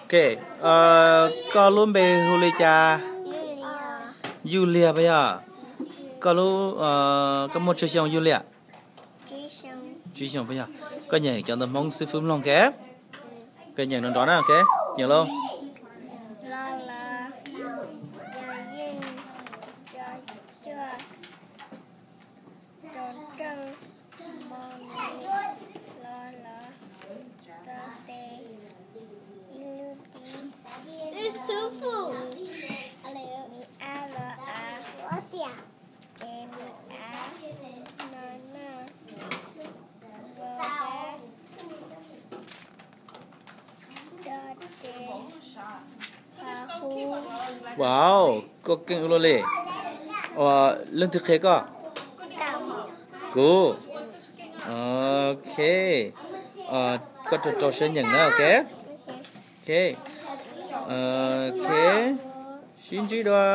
Ok, koj lub npe hu li cas? Yuj Liag puas yog? Koj lub, koj muaj tsawg xyoo Yuj Liag? Tsib xyoo puas yog? Koj nyeem cov ntawv Hmoob xib fwb mloog ke. Koj nyeem nrov nrov na, ok? Nyeem lauj. Wow, koj keej ua luaj li. Leej twg qhia koj? Kuv. Ok. Koj rau rau siab nyeem na, ok? Ok. Ok. Sib ntsib dua.